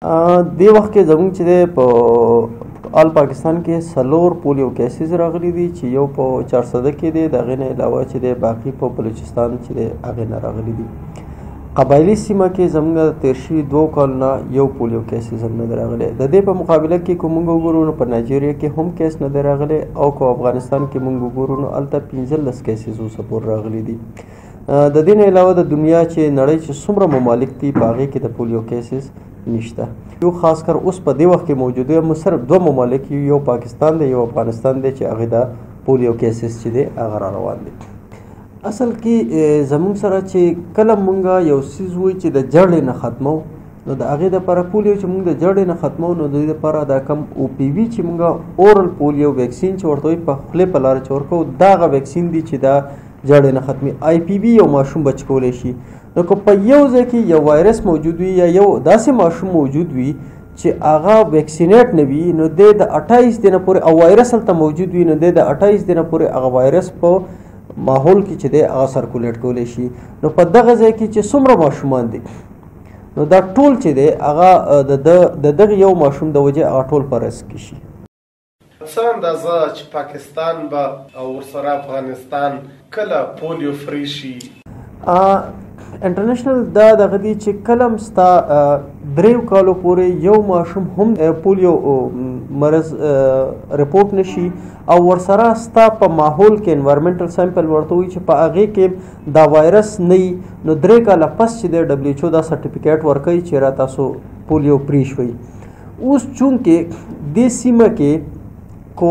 دې وخت کې زموږ چې دی په آل پاکستان کې 4 پولیو cases راغلي دي، چې یو په چارسده کې دی، د هغې نه علاوه چې دی باقي په بلوچستان چې دی هغې نه راغلي دي. قبایلي سیمه کې زموږ تېر شوي 2 کالونه یو پولیو cases هم نه دی راغلی. د دې په مقابله کې که موږ وګورو نو په نایجیریا کې هم case نه دی راغلی، او که افغانستان کې موږ وګورو نو هلته 15 cases اوسه پورې راغلي دي. د دې نه علاوه د دنیا چې نړۍ چې څومره ممالک دي په هغې کې د پولیو cases نشته. یو خاص کر اوس په دې وخت کې موجود دی موږ صرف 2 ممالک یو، یو پاکستان دی، یو افغانستان دی، چې هغې دا پولیو cases چې دی هغه را روان دي. اصل کې زموږ سره چې کله مونږ یو څیز وایي چې د جړې نه ختمو، نو د هغې دپاره پولیو چې مونږ د جړې نه ختمو، نو د دې دپاره دا کم OPV چې مونږ oral polio vaccine چې ورته وایي په خولې په لاره چې ورکوو، دا هغه vaccine دی چې دا جړې نه ختمي. IPV یو ماشوم بچ کولی شي. نو که په یو ځای کې یو وایرس موجود وي یا یو داسې ماشوم موجود وي چې هغه vaccinate نه وي، نو دی د 28 دنه پورې او وایرس هلته موجود وي، نو دی د 28 دنه پورې هغه وایرس په ماحول کې چې دی هغه circulate کولی شي. نو په دغه ځای کې چې څومره ماشومان دي، نو دا ټول چې دی هغه د دغه یو ماشوم د وجې هغه ټول په risk کې شي. څه اندازه چې پاکستان به او ورسره افغانستان کله پولیو free شي؟ international دا دغه دی چې کله هم ستا 3 کالو پورې یو ماشوم هم پولیو مرض رپورټ نشي، او ورسره ستا په ماحول کې environmental sample ورته وایي چې په هغې کې دا وایرس نه وي، نو 3 کاله پس چې دی WHO دا certificate ورکوي چې را تاسو پولیو free شوئ. اوس چونکې دې سیمه کې کو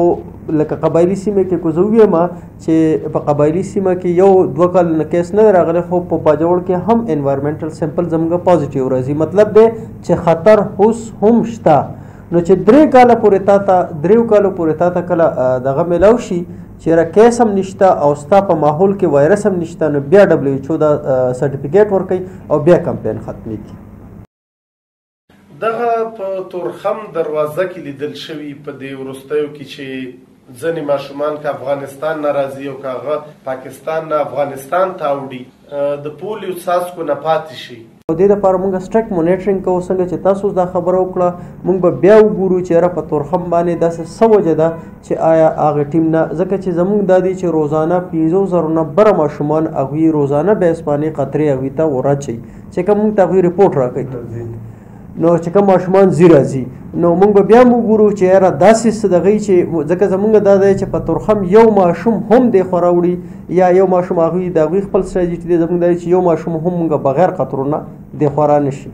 لکه قبایلی سیمه کې کو زه ووایم چې په قبایلی سیمه کې 1-2 کال نه case نه راغلی، خو په باجوړ کې هم environmental sample زموږ positive راځي، مطلب دی چې خطر اوس هم شته. نو چې 3 کاله پورې تا ته 3 کالو پورې تا ته کله دغه میلاو شي چې را case هم نشته او ستا په ماحول کې وایرس هم نشته، نو بیا WHO دا certificate ورکوي او بیا کمپین ختمېږي. دغه په تورخم دروازه کې لیدل شوي په دې وروستیو کې چې ځینې ماشومان که افغانستان نه راځي او که هغه پاکستان نه افغانستان ته اوړي، د پولیو څاڅکو نه پاتې شي. او دې دپاره موږ strict monitoring کوو. څنګه چې تاسو دا خبره وکړه، موږ به بیا وګورو چې یاره په تورخم باندې داسې څه وجه ده چې آیا هغه ټیم نه، ځکه چې زموږ دا دی چې روزانه 5000 نه بره ماشومان هغوی روزانه base باندې قطرې هغوی ته وراچوي، چې کوم موږ ته هغوی رپورټ راکوي، نو چې کوم ماشومان ځي راځي، نو موږ به بیا وګورو چې یاره داسې څه دغه چې ځکه زموږ دا دی چې په تورخم یو ماشوم هم دی خو راوړي یا یو ماشوم هغوی د هغوی خپل ستراتیژي دی، زموږ دا دی چې یو ماشوم هم موږ بغیر قطرو نه دی خورا نه شي.